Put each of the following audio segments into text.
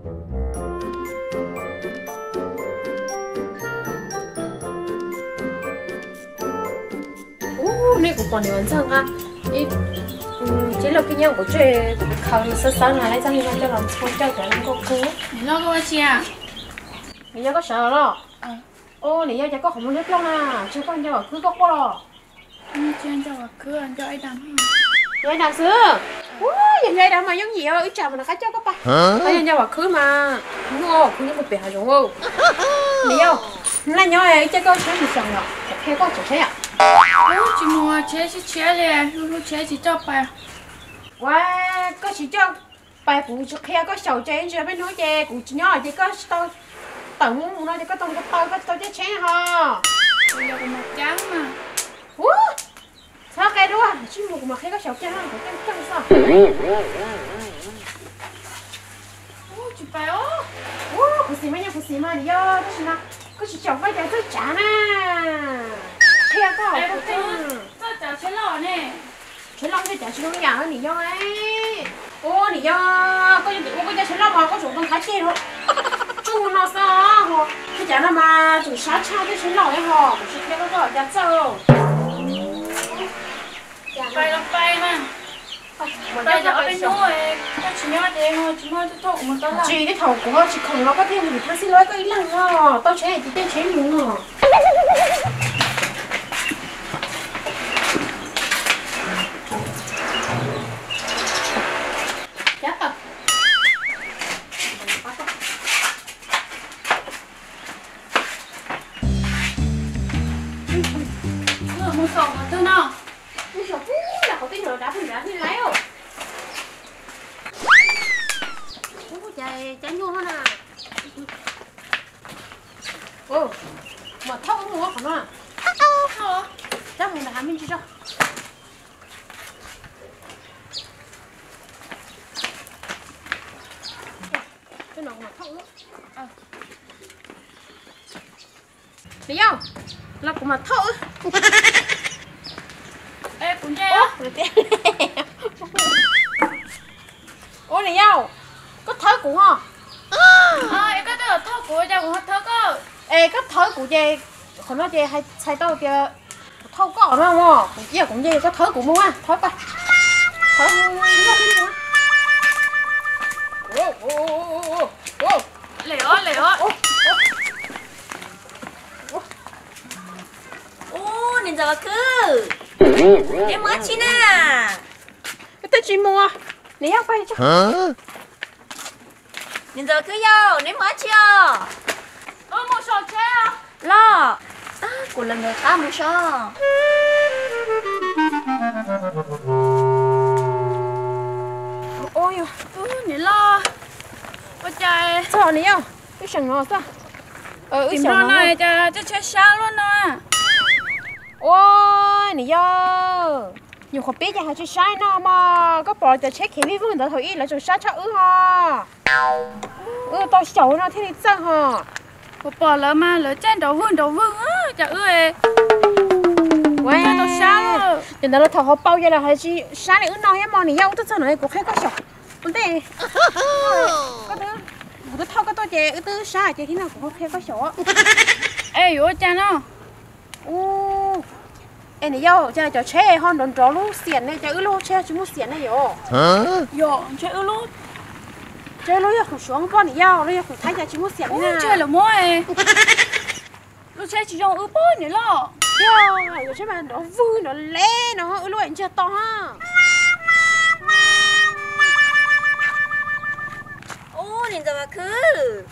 Ub, nej kuv pom niam ntxawg nqa ib cev lauj kaub nyob kuv tseg, kuv khaws xawb xawb no, ib txoj niag no coj los txhua caug cov nkauj kub. Niam loj, koj ua tsi a? Niam yau, koj sawv los? Ub, niam yau, cas koj qhov muag liab ploog na, tsis yog koj nco Vam Khwb koj quaj los? Yog Vam Khwb, yog Vam Khwb mas yooj yim, wb tsam mas nws qab coj koj pais. Yog nco Vam Khwb mas, hnub Vam Khwb nyob puag pem hav zoov. Niam yau, naj nyob ib ce koj tsheb mus xyoo yom, kuv qhia koj tsav tsheb yom. Tsis mus tsheb sib tshiab li, hlub hlub tsheb tsis coj pais. Ua, koj tsis coj pais kuv tsis qhia koj xyaum ces ntsis peb hnub ces kuv tsis nyob ces koj tsis tau tawm mus no ces koj tau npau taws koj tsis tau caij tsheb ho. Ua, txhob qe dua, tsis mus kuv mam qhia koj xyaum kiag no, kuv coj coj xwb. Ua, kuv xis mas, yog kuv xis mas niam yau, tab sis mas koj tsis xyaum koj cov txawj tsav na. Qhia koj, txawj tsav tsheb loj ne. Tsheb loj thiab cav tsis zoo ib yam niam yau. Ua niam yau, koj yuav tsum ua koj cov tsheb loj mas koj tseem tau thaiv ceg tsuj no xwb. Thiab cav no mas tseem sab tshaj tej tsheb loj ho, kuv tsis qhia koj koj cov txawj. Pais los pais mas, pais los pais hnub, koj tsis nyob ces tsis muaj thauj kuv mus tau lawm. Tsis, tej thaum kuv ho tsis khoom los koj thiaj mus thaj xib loj koj ib leeg no, tau tsheb ces caij tsheb mus no. Mus xyaum qhov twg no? Mus xyaum pub nram qhov twg nyuam dav pug nrad thiaj laiv. Ub, cas nyuaj no na. Mam thauj mus qhov no. Thauj mus nram hav me ntsis tso. Niam yau, los kuv mam thauj wb. Ua niam yau, koj thawb kuv ho. Es koj thawb kuv ces qhov no ces hais txhais tau tias kuv thauj koj no mog, kuv cia kuv nce koj thawb kuv mus, thawb pais. Thawb. Lem os, lem os. Ub, niam ntxawm Vam Khwb, neb mus dab tsi na? Twb tsis mus, niam yau pais tso. Niam ntxawm Vam Khwb yau, neb mus dab tsi os? Los, kuv lawv nkawd qab mus so. Niam loj, ua cas txog niam yau, wb seem no xwb. Wb seem no, cas tsheb sab luaj no. Ua niam yau, nyuam qhuav pib ces ho tsis saib no mog, koj pom cov tsheb khiav vij voog ntawd thaum ub lawv tseem sab tshaj wb ho. Wb tau xyaum no thiaj li txawj ho. Kuv pom lawv mas lawv caij nrov vwg nrov vwg, cas wb tau sab. Ces ntawd lawv thaum hauv paus ces lawv ho tsis sab li wb no thiab mog. Niam yau, wb tuaj txog no kuv qhia koj xyaum ua ntej. Koj twb, kuv twb thauj koj tuaj ces wb twb sab ces thiab no kuv ho qhia koj xyaum. Es yuav ua cas no? Ub, es niam yau, cas cov tsheb ho nrov nrov lub xiam ne, cas wb lub tsheb tsis muaj xiam ne yom? Yog, ntshe wb lub, ntshe wb lub yog khoom Suav pob niam yau, lub yog khoom Thaib cas tsis muaj xiam li na. Ntshe lawv muab lub tsheb tsis zoo wb pob niam loj. Yog, yog tsheb mas nrov vwg nrov le no wb lub ntsiag to ha. Ub, niam ntxawm Vam Khwb,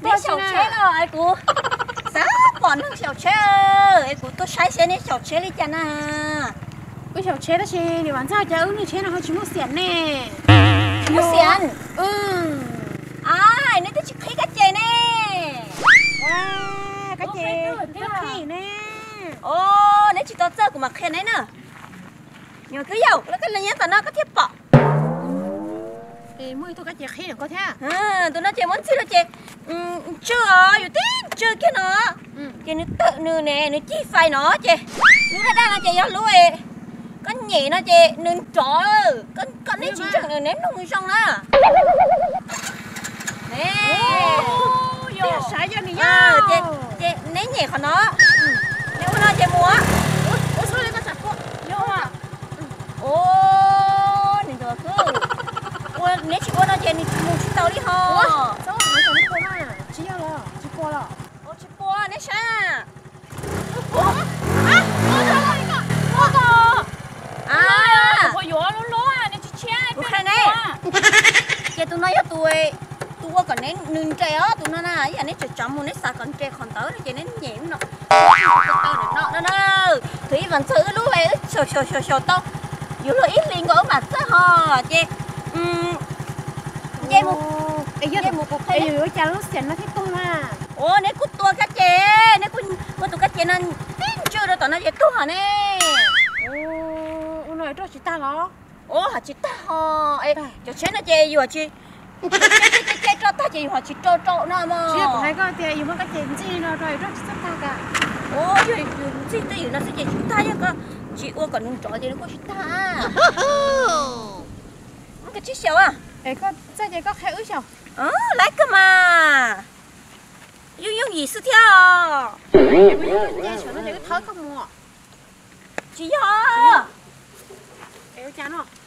neb xyaum tsheb los es kuv xav pom neeg xyaum tsheb, es kuv tuaj saib seb neb xyaum tsheb li cas na. Wb xyaum tsheb tab sis niam Vam Ntxawg, cas wb lub tsheb no ho tsis muaj xiam ne? Muaj xiam? Ai, neb twb tsis qhib kab ce ne. Kab ce qhib ne. Os, neb tsis tau txawj kuv mam qhia neb na. Nyuam kwv yau, los koj los nyob tom no koj thiaj pom. Muaj ib tug kab ce qhib ntawm koj thiab. Tus no ces muab ntxig rau ces ntswj os, yus tib ntswj kiag no ces nws tawm nws ne, nws cig fais no ces lub daj daj no ces yog lub, koj nyem no ces nws nrov. Koj neb tsis ntseeg neb mloog zoo na. Qhov no, neb ua no ces mus. Ua txhob li koj tsam kua. Ua, neb tsis ua no ces nws tsis mus tsis tau li ho. Tsis yog los tsis pua los? Tsis pua, neb saib. Kuv hais ne, ces tus no yog tus, tus ua kom neb nws nres os, tus no na, ib yam neb tseem tsav mus neb xav kom nres qhov ntawd no ces neb nyem no. Thaum ib vas ntxawg wb lub es wb xyaum xyaum xyaum xyaum tau yuav luag ib hlis nkaus wb mam txawj ho ces nce mus, nce mus kuv qhia. Yuav ua cas lub xiam no thiaj tuag na? Ua neb kuj tua kab ces, neb kuj ua tus kab ces no tib ntswg rau tom no ces tuag ne. Ua no roj tsis tag los? Ua ho tsis tag ho, cov tsheb no ces yus tsis, ces roj tag ces yus ho tsis rau rau no mog. Tsis yog kuv hais koj tias yus muab kab ces ntxig no rau roj tsis txawj tag ka. Ua yog yus ntxig twj ywm no xwb ces tsis tag, yog koj tsis ua kom nws nrov ces nws kuj tsis tag. Koj tsis xyaum. Es koj txawj ces koj qhia wb xyaum. Laiv kawg mas. Yooj yooj yim xwb thiab os. Ces wb thawb koj mus. Tsis yog.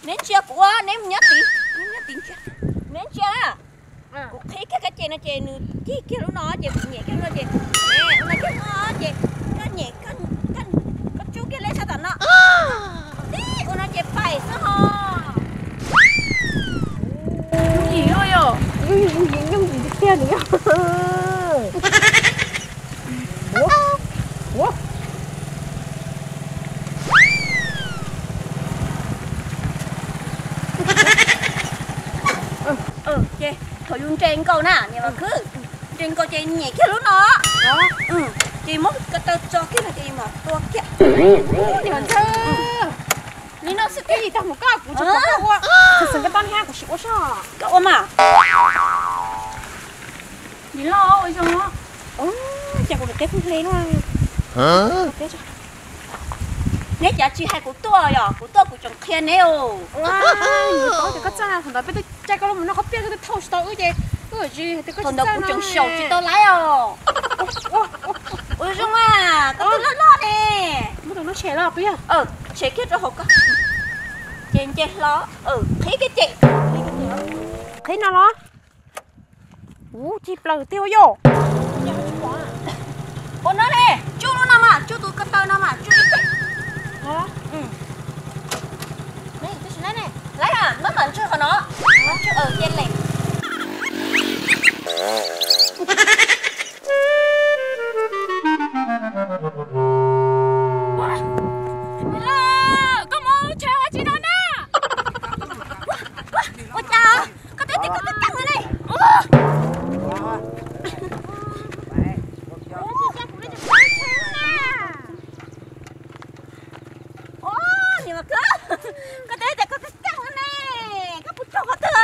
Neb ntsia kuv ua, neb nyob tid, neb nyob tid ntsia. Neb ntsia na. Kuv qhib kiag kab ces no ces nws cig kiag lub no ces kuv nyem kiag lub no ces, ua no kiag no ces koj nyem, koj tsub kiag leb sab tom no. Tib ua no ces pais xwb ho. Yooj yim yog, yooj yim, yooj yim tiag tiag li. Ces thaum yus nres nkaus na niam Vam Khwb, nres nkaus ces nyem kiag lub no, ces muab ko taw tso kiag no ces yus mam tua kiag. Niam Vam Ntxawg, li no xwb thiaj li tau mus koj, kuv tsis pom koj ua. Txhob xeem koj tau li hab, kuv sim ua soj. Koj ua mas. Niam loj ua zoo. Ces kuv niam qhib hle no. Neb cav tsis hais kuv tuaj yom, kuv tuaj kuv tseem qhia neb os. Koj txawj, thaum ntawd peb twb caij koj los mus noj koj piaj koj twb thauj tsis tau wb ces wb tsis, thaum ntawd kuv tseem xyaum tsis tau laiv os. Ua zoo mas, koj twb loj loj ne. Muab tus no tshem los peb yog. Tshem kiag rau hauv koj. Ces nce hlo, qhib kiag ces. Qhib no los? Ub, cig plaws tiag yom. Ua no ne, tsuj lub no mas, tsuj tus ko taw no mas, tsuj ib teg. Laiv, maj mam ntswj qhov no, ntswj ua cia lem. Koj mus tshem ua tsi no na? Ua cas koj twb tias koj kab kaj ne? Niam Vam Khwb, koj twb tias koj kab kaj ne, koj puas raug qhov twg?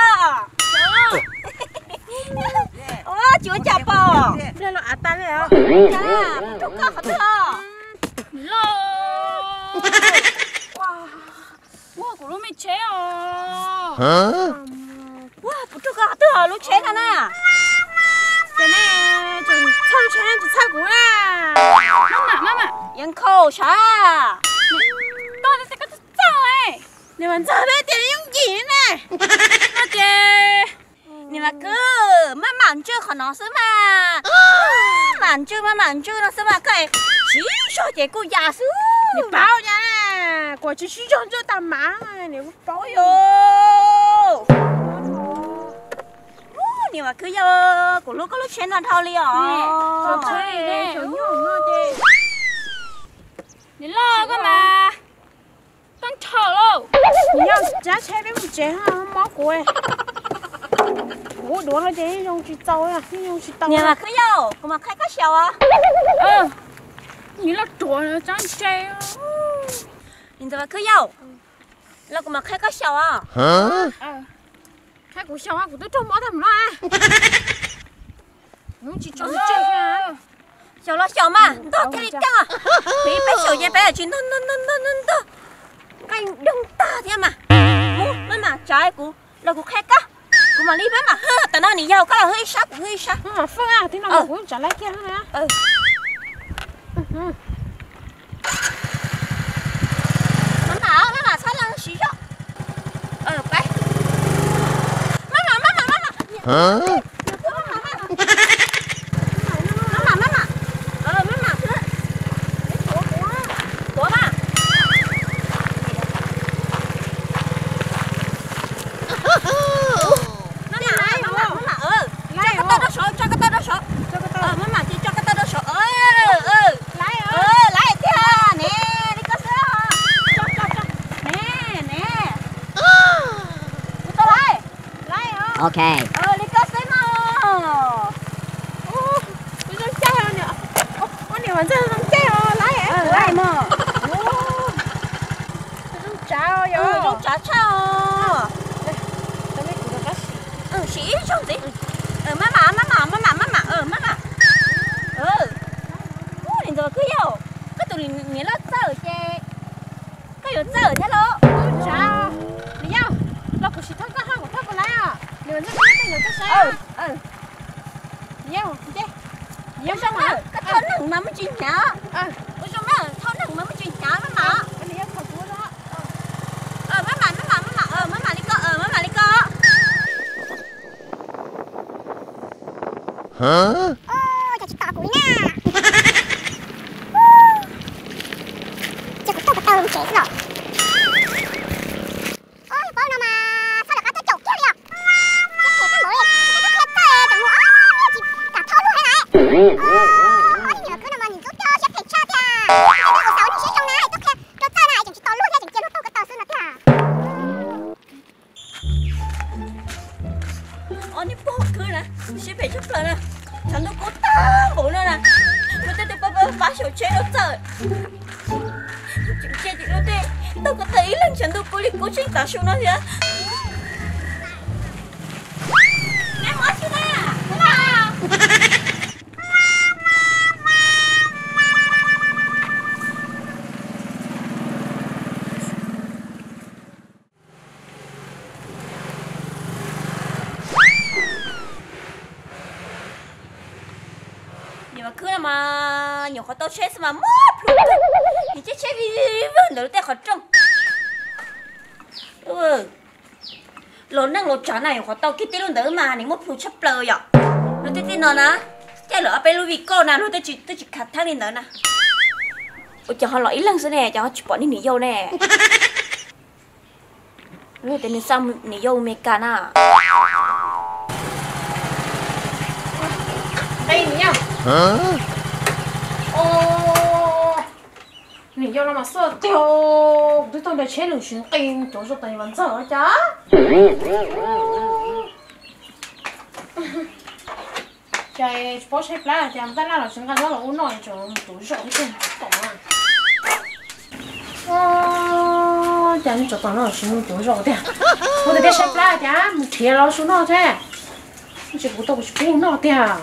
Tsis ua cas pom. Puas raug koj qhov twg? Ua kuv lub me tsheb os. Ua puas raug koj qhov twg lub tsheb no na? Ces nej tseem txhawj lub tsheb tsis txhawj kuv na. Maj mam, maj mam, yeej khaus sav. Koj twb tias koj txawj txawj. Niam Vam Ntxawg, peb tias yooj yim ne. No ces niam Vam Khwb, maj mam ntswj qhov no xwb mas. Maj mam ntswj, maj mam ntswj no xwb mas koj siv zog ces kuj ya xwb. Niam paub ya, kuv tsis siv zog ntswj tag mas niam paub yom. Niam Vam Khwb yog, kuv hlub koj lub tsheb no dhau li os. Niam loj koj mas. Tag nrho lauj. Nws yog tsab tsheb peb mus tsev, mob kuv. Kuv ua duav no ces yeej zoo tsis txaus, yeej zoo tsis tau. Niam Vam Khwb yau, kuv mam qhia koj xyaum os. Nws los ruam tsab ntse. Niam Vam Khwb yau, los kuv mam qhia koj xyaum os. Qhia kuv xyaum, kuv twb raug mob tag mus no. Xyaum los xyaum mas, ntog thiaj li keej. Peb, peb xyaum ces peb tsis ntog ntog ntog ntog ntog, qeej doog tag thiab mas. Mus, maj mam tsav kuv los kuv qhia koj. Kuv mam li, peb mam hwj, tam no nws yau koj los hwj ib sab kuv hwj ib sab. Kuv tsav lawm kiag. Maj mam, maj mam, txhob lees siv zog. Peb. Maj mam, maj mam, maj mam. Maj mam, maj mam. Maj mam, maj mam. Tuav mas. Maj mam, maj mam, maj mam. Tso koj taw rau saud, tso koj taw rau saud. Maj mam ces tso koj taw rau saud. Laiv tiag ne, li koj xwb. Ne, ne. Kuv tau laiv. Ok. Li koj xwb no. Zoo caij, ua niam Vam Ntxawg zoo caij os, laiv. Laiv mog. Zoo tsav yog zoo tsav tshaj os. Siv ib zaug ntxiv. Maj mam, maj mam, maj mam, maj mam, maj mam. Ub, niam ntxawm Khwb yau, koj tus niam loj txawj ces koj yuav txawj thiab los? Tsav, niam yau, los kuv sim thauj koj ho kuv thauj kuv laiv os. Niam Vam Ntxawg, koj tej ntawd koj saib. Niam yau, niam yau, koj thauj neeg mas muaj tsis hnyav. Ua zoo na, thauj neeg mas muaj tsis hnyav maj mam. Maj mam, maj mam, maj mam, maj mam li koj, maj mam li koj. Cas tsis tom kuv li na. Ces kuv tuaj kuv taw mus tsev xwb los. Ub, paub no mas txhob lawm qab tuaj caum kiag li os. Siab phem kawg nkaus li, tuaj qhia txawj tseem mus ob niag tsis kam thauj luag li na. Ob niag niam Khwb no mas nim ntxub tiag, siab phem tshaj tiag. Kuv xav ua neeg siab zoo na, tuaj qhia rau txawj na, tseem tsis tos luag thiab, tseem cia luag taug ko taw xwb no tiag. Ob niag pog Khwb na, siab phem tshaj plaws na, tshav ntuj kub tag npaum no na, luag tej tej pab pab pab xyaum tsheb rau txawj. Tseem cia luag tej taug ko taw ib leeg tshav ntuj kub li kub tseeb tav su no thiab. Niam Vam Khwb no mas nyuam qhuav tau tsheb xwb mas muaj plhus kawg, nim tsheb tsheb vij vwg ntawm luag tej qhov rooj. Los neej los tsav na, nyuam qhuav tau kiag tib lub ntawd mas nim muaj plhus tshaj plaws yom. Luag tej tej no na, caij lawm ob peb lub vij koj na luag twb tsis khav theeb li ntawd na. Ua cas ho los ib leeg xwb ne, cas ho tsis pom niag niam yau ne? Luag tias nws xa niam yau Amelikas na. Niam yau no mas xwb tiag, kuv twb tuaj nrog tsheb lwm siv nqi tuav zog tas Vam Ntxawg cas. Ces tsis paub saib plab cas mus taj laj los tsis nqa zaub los ua noj, tseem mus tuav zog ib tug tom na. Cas mus tseem tom no los tsis mus tuav zog tiag. Kuv tias thiaj saib plab cas mus nrhiav los su noj thiab. Tsis kuv tau kuv tsis pub noj tiag.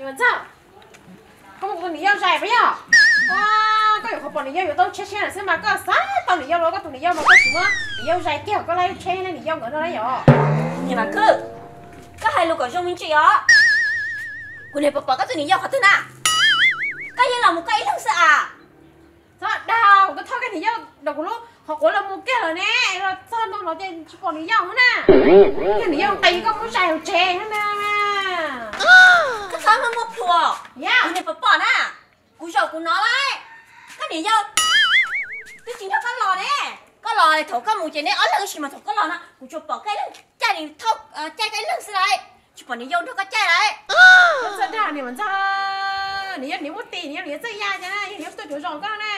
Ntxawg, koj mus tus niam yau zais puas yog? Koj yuav qhov pom niam yau yuav tau tsheb siab xwb mas koj xav tau niam yau los koj tus niam yau mas koj tsis muab niam yau zais kiag koj laij tsheb niam yau nkawd no na yom. Niam Vam Khwb, koj hais lus kom zoo me ntsis os. Kuv niam pom pom koj tus niam yau qhov twg na? Koj yeej los mus koj ib leeg xwb as. Txhob dag, kuv twb thauj koj niam yau rau kuv lub qhov quav los mus kiag lawm ne, los txog ntua no ces tsis pom niam yau na. Koj niam yau nqis koj muab zais hauv tsev na. Koj txhob muaj muaj plhus, kuv niam pom pom na. Kuv zaum kuv no lawm, koj niam yau twb tsis nrog koj los ne. Koj los thaum koj mus ces neb ob leeg ib sim mas thaum koj los no kuv tsuas pom koj ib leeg caij, caij koj ib leeg xwb lawm, tsis pom niam yau nrog koj caij lawm. Txhob dag niam Vam Ntxawg, niam yau niam muab tis, niam yau niam txawj ya cas yog niam yau tuaj cuav zos koj na.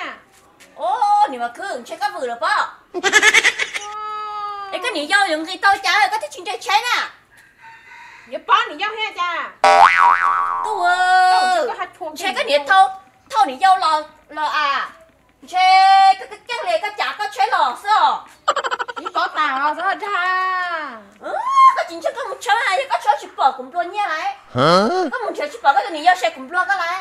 Niam Vam Khwb, ntshe koj vwm lawm pob. Es koj niam yau yuav nqis tau cas koj twb tsis nres tsheb na. Niam pom niam yau thiab cas. Tub, ntshe koj niam thauj niam yau los as. Ntshe koj keej li koj cav koj tsheb los xwb os. Niam pom tas os, txhob dag. Koj tsis ntshe koj mus tshawb, yog koj tshawb tsis pom kuv nplua nyiaj lawm. Koj mus nrhiav tsis pom koj tus niam yau se kuv nplua koj lawm.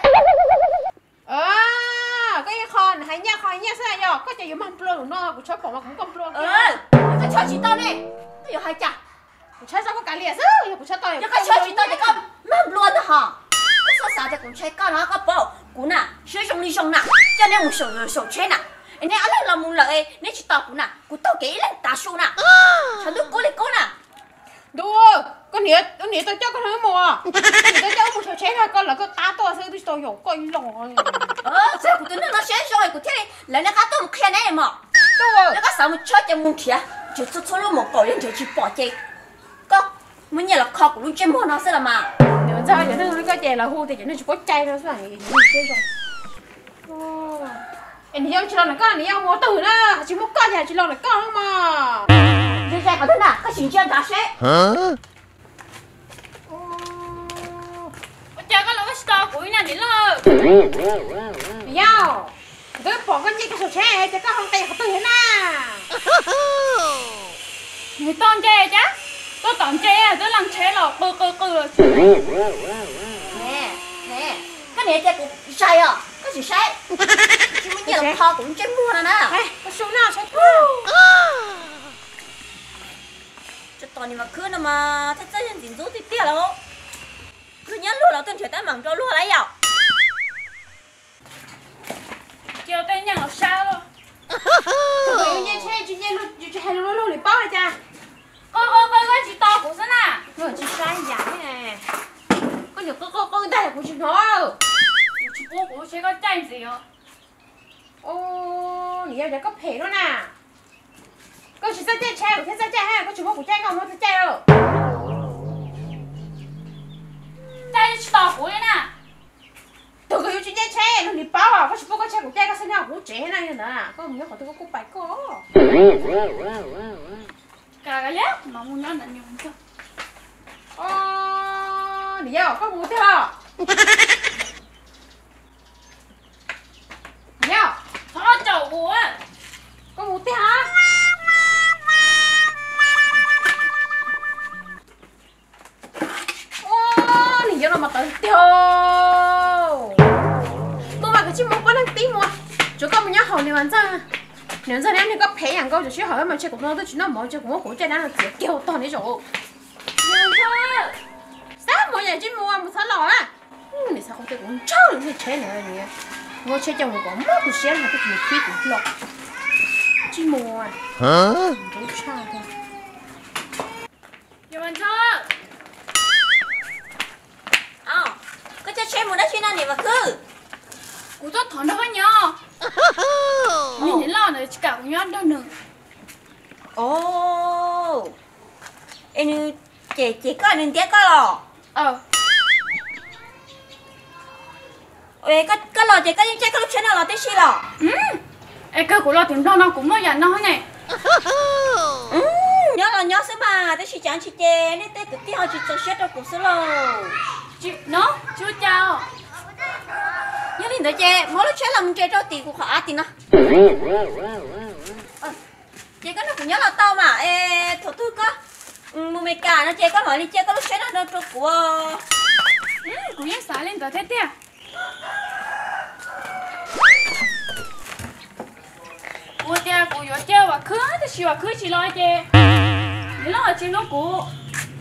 Koj ib qho hais nyiaj qho nyiaj xwb yog koj ces yuav mag nplua lawm no, kuv tshawb pom mas kuv muab koj nplua kiag. Koj tshawb tsis tau ne, koj yuav hais cas? Kuv tshawb tau koj kav liam xwb, yog kuv tshawb tau, yog koj tshawb tsis tau ces koj mag nplua ntag hos. Koj txhob xav tias kuv ntshai koj no, koj paub Kuv na, siab zoo li zoo na, coj neb mus saum tsheb na, es neb ob leeg los mus lawm, neb tsis tos kuv na, kuv taug kev ib leeg tav su na. Tshav ntuj kub li kub na. Ntuj, koj niam, koj niam tau coj koj mus, koj niam tau coj wb mus saum tsheb no, koj lawv koj qab tuaj xwb twb tsis tau yaum koj ib los. Txog kuv tus neeg no siab zoo kuv thiaj li lawv neb qab tuaj mus qhia neb mog. Neb koj xav mus tsheb ces mus nrhiav, nrhiav txhua txhua lub mom kaum yog nrhiav tsis pom ces koj muaj nyiaj los kho kuv lub ntsej muag no xwb los mas. Ntxawg, cov neeg li koj ces lawv hu tias cov neeg tsis paub cai no xwb. Es nws yog tsis los ntawm koj, nws yog mus ua twg na, tsis muaj koj ces tsis los ntawm koj mog. Zais qhov twg na, koj sim ntsia nrad seb. Ua cas koj los koj tsis tos kuv ib na niam loj? Yog, kuv twb pom koj nce kiag saum tsheb ces koj ho nqis qhov twg thiab na? Nws tau nce cas, tuaj tom nce twb leej tsheb los qw qw qw. Koj niam tias kuv zais os, koj sim saib, tsis muaj nyiaj los kho kuv ntsej muag no na. Tsis tos niam Vam Khwb no mas thaj txaj yog ntxim ntxub tiag tiag lawm. Luag nyob luag los tuaj nrhiav teeb meem rau luag lawm yom. Cia tej nyeej los sab los. Nce tsheb tsis nce, tsis hais lus luag li paub li cas. Qw qw qw koj tsis tos kuv xwb na. Tsis saib yam li. Koj niam qw qw qw ntag kuv tsis hnov. Tsis pub kuv lub tsheb koj caij ntxiv os. Niam yau, koj phem lawm na. Koj tsis txawj caij tsheb kuv thiaj txawj caij, koj tsis muab kuv caij koj muab txawj caij. Caij tsis tos kuv li na. Tus koj yuav tsis caij tsheb luag li paub, koj tsis pub koj tsheb kuv caij koj xwb nyob kuv lub tsev na, yog ntawd koj mus nyob qhov twg koj kuj pais koj. Niam yau, koj mus twg os? Niam yau, koj mus twg os? Niam yau los mas tawv tiag. Mus mas koj tsis mus poj niam tib mus, tsuav koj mus nyob hauv niam Vam Ntxawg. Niam Ntxawg neb koj phem yam nkaus, tsuav sib haum mas ntshe kuv no twb tsis noj mov, ntshe kuv muab kuv caj dab no txiav kiag tog neb zaum. Xav mus yam tsis mus, mus txhob los na. Niam xav qhov twg kuv ntshaw lub niag tsheb no, muab tsheb coj mus kom mob kuv siab no twb tsis khib kuv hlo. Tsis mus, ntxub tshaj. Koj caij tsheb mus dab tsi no niam Vam Khwb? Kuv tuaj thov nrog koj nyob. Niam loj ntawd tsis kam kuv nyob nrog nws. Es nws cem cem koj, nws ntiab koj los? Koj los ces koj yeej caij koj lub tsheb no los tib si los? Es kawg kuv los tim Nplog no kuv muaj yam no ne. Nyob los nyob xwb mas, tab sis cas tsis ces nej tej kwv tij ho tsis txaus siab rau kuv xwb lauj. No, tsis ua cas. Yog li ntawd ces muab lub tsheb los mus nres rau tim kuv qhov av tim no. Ces koj nrog kuv nyob los tau mas es thaum twg koj mus Meskas no ces koj mam li cia koj lub tsheb no rau kuv. Kuv yeej xav li ntawd thiab tiag. Kuv tias kuv yuav cia Vam Khwb tab sis Vam Khwb tsis los ces niam loj tsis hlub kuv.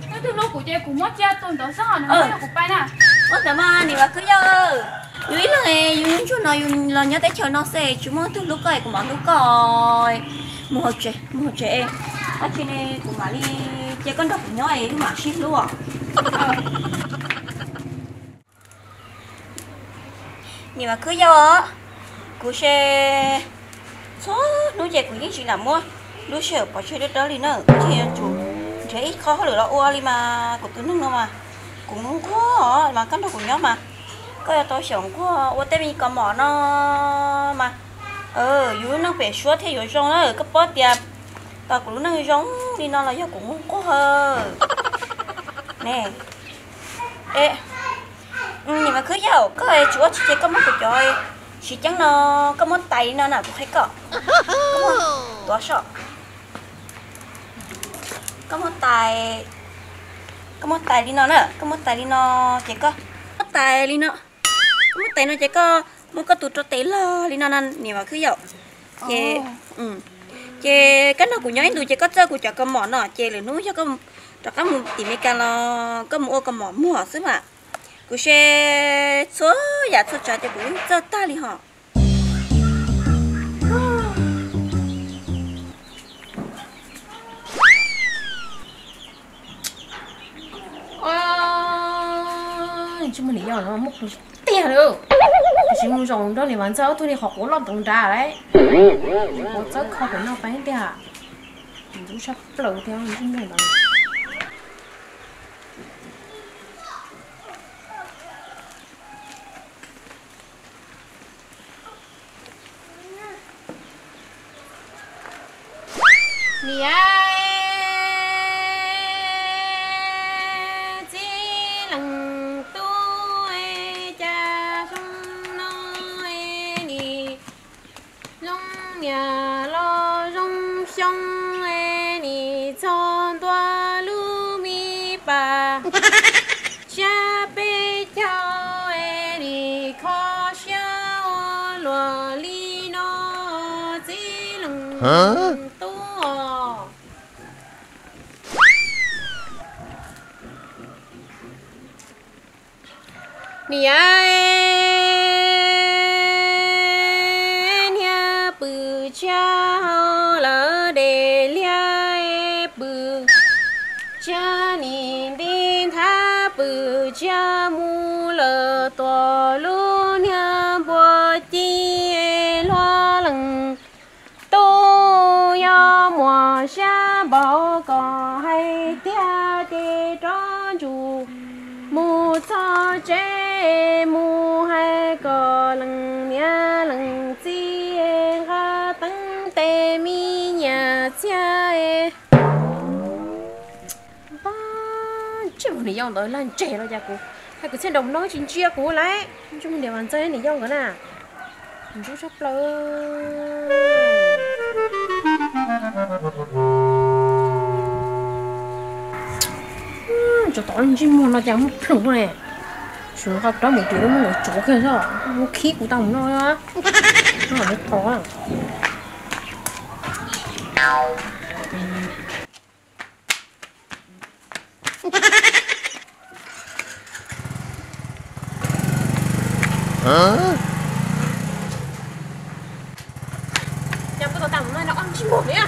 Leej twg hlub kuv ces kuv muab cia tus ntawd xwb, nws muab kuv pais na. Ua ntawd mas niam Vam Khwb yau, yus ib leeg yus ntsuag no yus los nyob teb chaws no xwb tsis muaj leej twg hlub koj es kuv mam hlub koj. Mus hauv tsev, mus hauv tsev, dab tsi ne kuv mam li cia koj nrog kuv nyob es wb mam sib hlub. Niam Vam Khwb yau, kuv se txhua hnub ces kuv yeej tsis lam muab lub sij hawm pov tseg dawb dawb li na, kuv thiaj yuav tsum nrhiav ib qho hauj lwm los ua li mas kuv tus neeg no mas kuv nquag nquag mas koj nrog kuv nyob mas koj yuav tau xyaum nquag ua tej me kaus mom no mas yus lub neej pem suab thiaj yuav zoo na. Koj paub tias tos kuv lub neej zoo li no los yog kuv nquag nquag ne. Niam Vam Khwb yau, koj tsis ua tsis ces koj muab kuv cov siv ceeb no koj muab tais li no na kuv qhia koj. Tuav so. Koj muab tais, koj muab tais li no na, koj muab tais li no ces koj muab tais li no, koj muab tais no ces koj muab koj tus rau tes log li no no niam Vam Khwb yau. Ces, ces koj nrog kuv nyob ib ntus ces koj txawj kuv cov kaus mom no ces lwm hnub yog koj rov qab mus tim Meskas los koj mus ua kaus mom muag xwb mas. Kuv se txhua yam txhua tsav ces kuv yeej txawj tag li hos. Tsis muaj niam yau no muaj plhus tiag li. Tiam sis mus zaum nrog niam Vam Ntxawg ob tug li qhov quav loj ntawd nrad lauj. Quav txawb kho pem no peb tiag. Ntxub tshaj plaws tiag ntsej muag ntawd. Niam, txiv leej tub, cas xyoo no nim zoo niam los zoo xyoo, nim txog ntua lub me pas, tsab peb caug, nim kho siab ua luaj li no, txiv leej tub. Niam, niag pw tshiab hau lawv de liab, pw tshiab nim nti nthav, pw tshiab mus lawm tuaj lub niag npua ci, hluas leej tub, yog muaj siab npaum koj hais tiag ces rov ntsug mus txog tsev, mus hais kom leej niam leej txiv nqa teeb tes me nyuam txiag. Ntsej muag niam yau ntawd lag ntseg los cas kuv hais kwv txhiaj nraus mloog tsis ntsia kuv lauj. Ntsej muag niam Vam Ntxawg niam yau nkawd na. Ntxub tshaj plaws. Tsov tom ntsej muag no cas muaj plhus ne. Tsis nqa rov mus tim lub muab nkawd tsov kiag xwb, muab khib kuv tau mus no. Tsov. Cas kuv tau tau no no ntsej muag ne,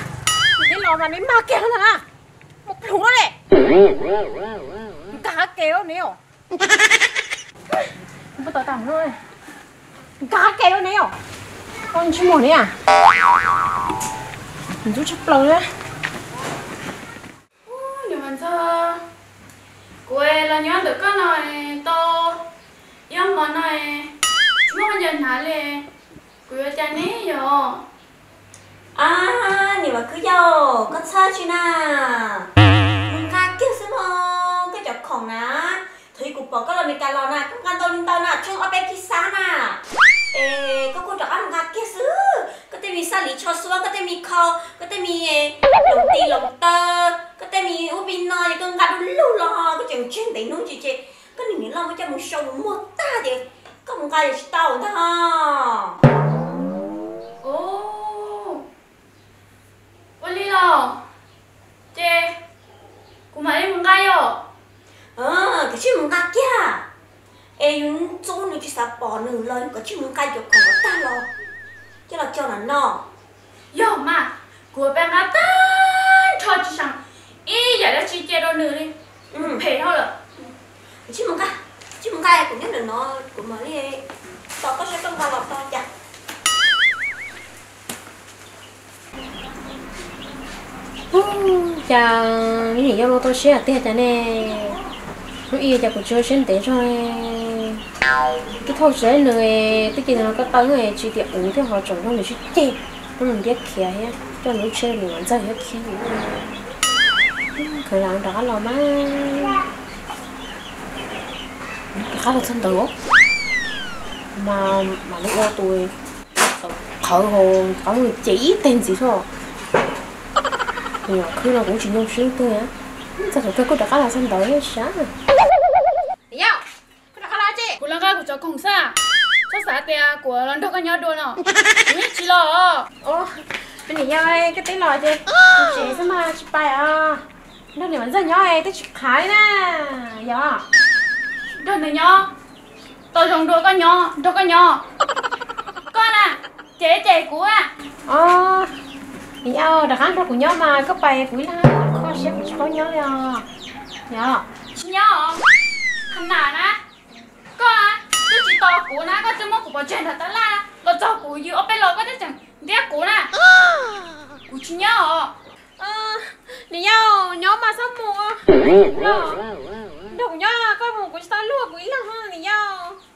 neb los mas neb mag kiag na, muaj plhus ne, nkag qab ke ne os. Kuv tau tau no, nkag qab ke ne os, ntsej muag ne, ntxub tshaj plaws li. Niam Vam Ntxawg, kuv los nyob ntawm koj no tau ib ob hmo no, tsis muaj koj ncaws hnav li, kuv yuav cas neb yog? Ab, niam Vam Kwv Yau, koj txhawj tsi na? Mus nqa kiag xwb mog, koj cov khoom na. Thaum ub kuv pom koj los Meskas los na, koj nqa ntau li ntau na, tsheej ob peb kis xab na. Es koj kuj rov qab mus nqa kiag xwb. Koj tej me xab lis tsho xuab, koj tej me khau, koj tej me loos tis loos taw, koj tej me ub me no es koj nqa du lug los koj tseem tseg ntev hnub tsis ces koj niam loj muab coj mus sau mus muag tag ces koj mus nqa yuav tsis tau ntag. Ua li los ces kuv mam li mus nqa yom. Koj cia li mus nqa kiag, es yus ntxub nws tsis xav pom nws los koj cia li mus nqa cov khoom kom tag los coj los cog nram no. Yog mas, kuv pab nqa tag nrho tsis seem ib yam dab tsi cia rau nws li, phem dhau lawm. Cia li mus nqa, cia li mus nqa, kuv nyob ntawm no kuv mam li tos koj saib koj nqa los tau cas. Cas niam yau no tau siab tiag cas ne. Hnub ib cas kuv tsis ua siab ntev zog. Twb thauj tsis nws, twb cia nws los ko taw tsis tias uv thiab ho tsaus zog nws sib ceg, muab nws ntiab khiav thiab coj nws lub tsheb mus Vam Ntxawg thiab khiav. Khaws las rov qab los mas, rov qab los txog ntawd mas mam li ua tus qhawv hauv qab mus ces ib teg ntxiv xwb. Nyuam khwb no kuv tsis nyoo swb twg, txog thaum kawg kuj rov qab los txog ntawd thiab sas. Yau, koj rov qab los tsi? Kuv los nqa kuv cov khoom xwb. Txhob xav tias kuv los nrog koj nyob dua no, kuv yeej tsis los. Niam yau, koj twb los ces tsev xwb mas tsis pais os. Nrog niam Vam Ntxawg nyob twb tsis qhav li na. Yog nrog Nws nyob, tau zoo dua koj nyob, nrog koj nyob. Koj na, ces cem kuv a. Os, niam yau, rov qab nrog kuv nyob mas, koj pais kuv ib leeg, koj siab kuv tsis paub nyob li os. Niam yau, tsis nyob os. Qhov na, koj twb tsis tos kuv na, koj twb muab kuv pov tseg nram tab laj los txog kuv yws ob peb los koj twb tseem ntiab kuv na. Kuv tsis nyob os. Niam yau, nyob mas txhob mus. Nrog kuv nyob, koj mus kuv tsis tau luag kuv ib leeg niam yau.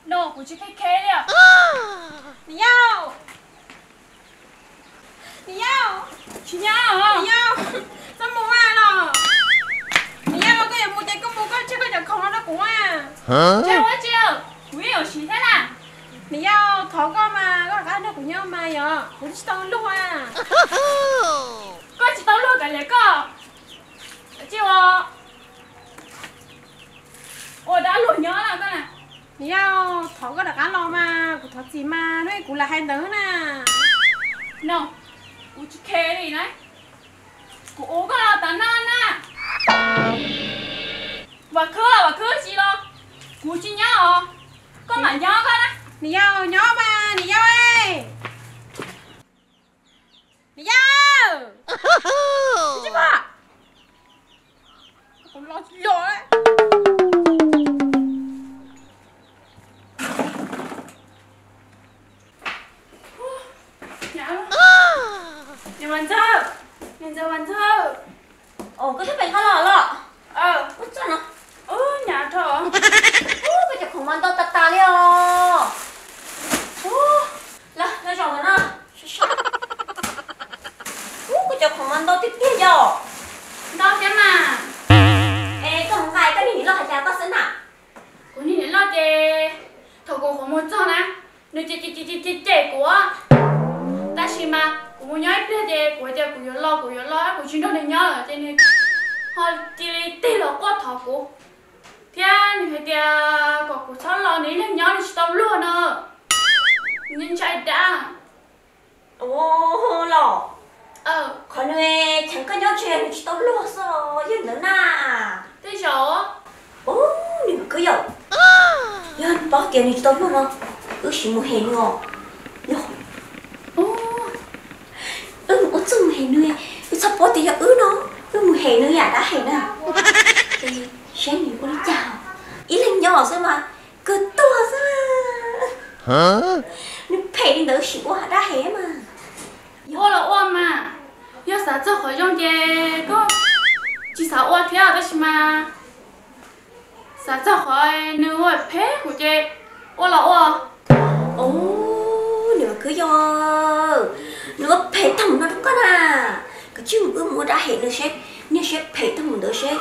No kuv tsis khe khe li. Niam yau, niam yau, tsis nyob os. Niam yau, txhob mus mas los. Niam yau, koj yuav mus ces koj mus, koj tseg koj cov khoom no rau kuv mas. Tseg ua tsi, kuv yeej yuav siv thiab na. Niam yau, thov koj mas, koj rov qab nrog kuv nyob mas yog kuv tsis tau luag. Koj tsis tau luag kav liam koj, tsis ua, ua dab luag nyob na koj na. Niam yau, thov koj rov qab los mas, kuv thov txim mas, hnub kuv lam hais ntawd na. No, kuv tsis khe li na. Kuv ua koj los tas no na. Vam khwb los vam khwb tsis los, kuv tsis nyob os. Koj mam nyob koj na. Niam yau, nyob mas niam yau. Niam yau, kuv los tsis los. Niam Vas Ntxawg, niam ntxawm Vas Ntxawg. Koj twb pem qab los los? Ua txoj no. Ub, hnyav dhau. Ub, koj cov khoom mas ntau tas tas li os. Ub, los noj zaum no. Ub, koj cov khoom mas ntau tiag tiag yom. Ntau thiab mas. Es koj mus nqa koj niag niam loj hais cas koj xwb na? Kuv niag niam loj ces thaum kuv qhuav mus txog na, nws cem cem cem cem kuv. Tab sis mas kuv mus nyob ib pliag ces kuv hais tias kuv yuav los kuv yuav los, kuv tsis nrog nws nyob lawm ces nws ho cia li tig los quaj thov kuv, thiab nws hais tias kom kuv txhob los, nws ib leeg nyob nws tsis tau luag no. Nws ntshai dab. Ua los, qhov nws cheem koj nyob tsis yog nws tsis tau luag xwb los yog ntawd na. Tej zaum. Ub, niam kwv yom, yog nws paub tias nws tsis tau luag no, wb sim mus hem nws os. Yog, wb mus ua txuj mus hem nws, wb txhob paub tias yog wb no, wb mus hem nws yam dab hem na. Saib nws ua li cas, ib leeg nyob xwb mas kawg tuag xwb. Nws phem li ntawd sim ua dab hem mas. Ua los ua mas, yog xav txog qhov zoo ces koj tsis xav ua thiab, tab sis mas xav txog qhov nws ua phem kuv ces ua los ua. Ub, niam kwv yog, nws ua phem tag mus no rau koj na, koj tsij mus wb mus ua dab hem nws seb, niag siab phem tag mus ntawd seb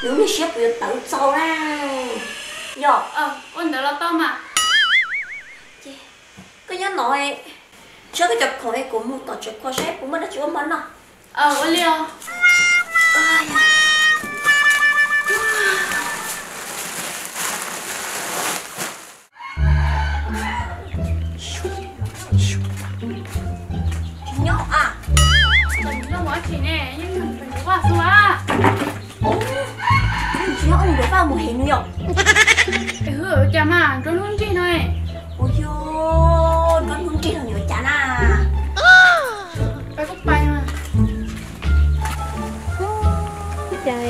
nws niag siab puas yuav tawv txaus na. Yog, ua ntawd los tau mas. Koj nyob no, tso koj cov khoom es kuv mus tom tsev kho seb puas muaj dab tsi ua hmo noj. Ua li os. Tsis nyob a. Tsis nyob ua dab tsi ne, yeej nyob pem vaj xwb a. Tsis nyob ua vaj mus hem nws yom. Es ua cas mas nruab hnub nrig no. Ua yog nruab hnub nrig no nws ua cas na. Pais kuj pais mas. Cas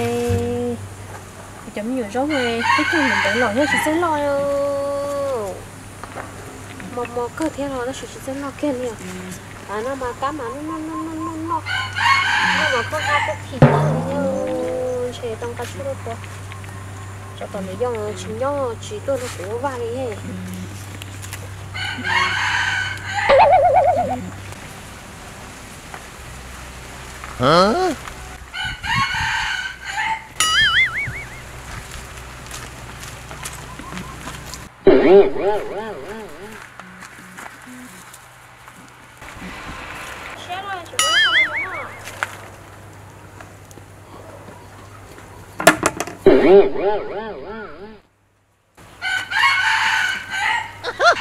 kuv cov me nyuam zaub twb cog mus ntawd los nyob tsis txawj loj. Mos mos kawg thiab los tab sis tsis txawj loj kiag li os. Noj mas kab mas noj noj noj noj noj, noj mas koj qab koj phim tag li. Ntshe tau nqa tshuaj tuaj tua. Tsov tom ntawd yog tsis nyob tsis tuaj nrog kuv ua vaj li.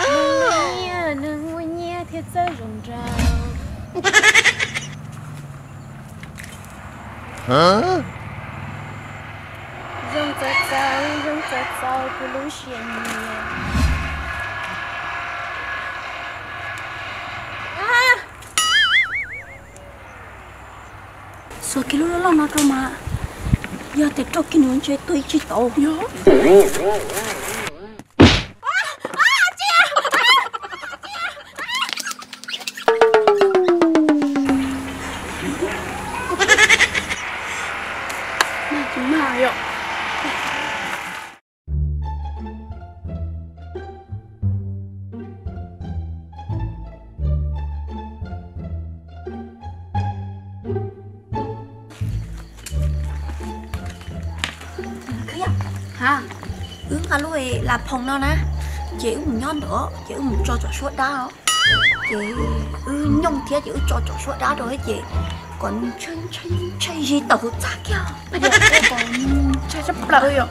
Nws muaj nyiaj, nws muaj nyiaj thiaj txawj zoo nraug. Zoo txawv txawv, zoo Txaus txaus kuv lub siab nyiam. Xuas kiag lub loj loj no rau mas, yog tias rau kiag nws ntshe tuag ib tsis tau. Yog. Ha, wb nqa lub las phoom no na, ces wb mus nyob ntawd ces wb mus tso cov suab dab os. Ces wb nyooj thiab ces wb tso cov suab dab rau ces kom nws ntshai ntshai zis tawm hauv txaj kiag. Ntshai tshaj plaws yom.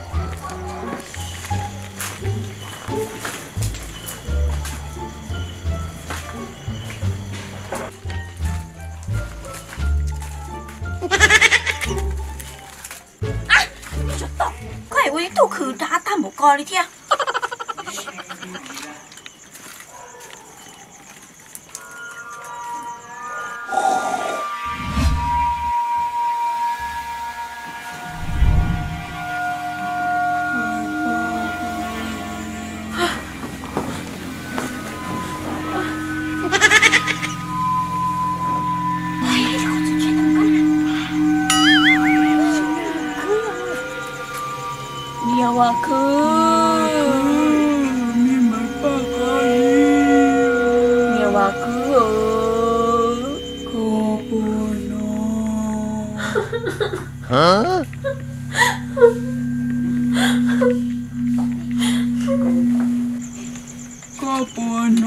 Koj ua ib tug khwv dav tag npaum ko li thiab. Niam Vam Khwb, niam Vam Khwb, koj puas hnov? Koj puas hnov?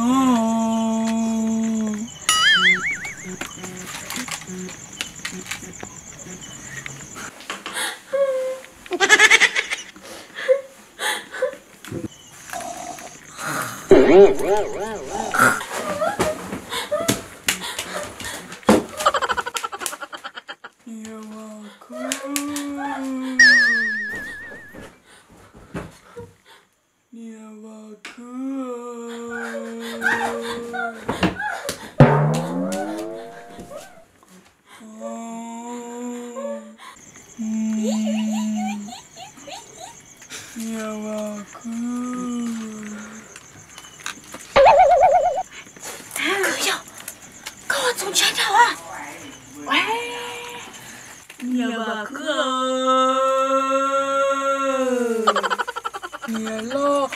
Niam Vam Khwb. Niam Vam Khwb. Niam Vam Khwb. Khwb yog, koj txaus ntshai dhau. Niam Vam Khwb. Niam loj.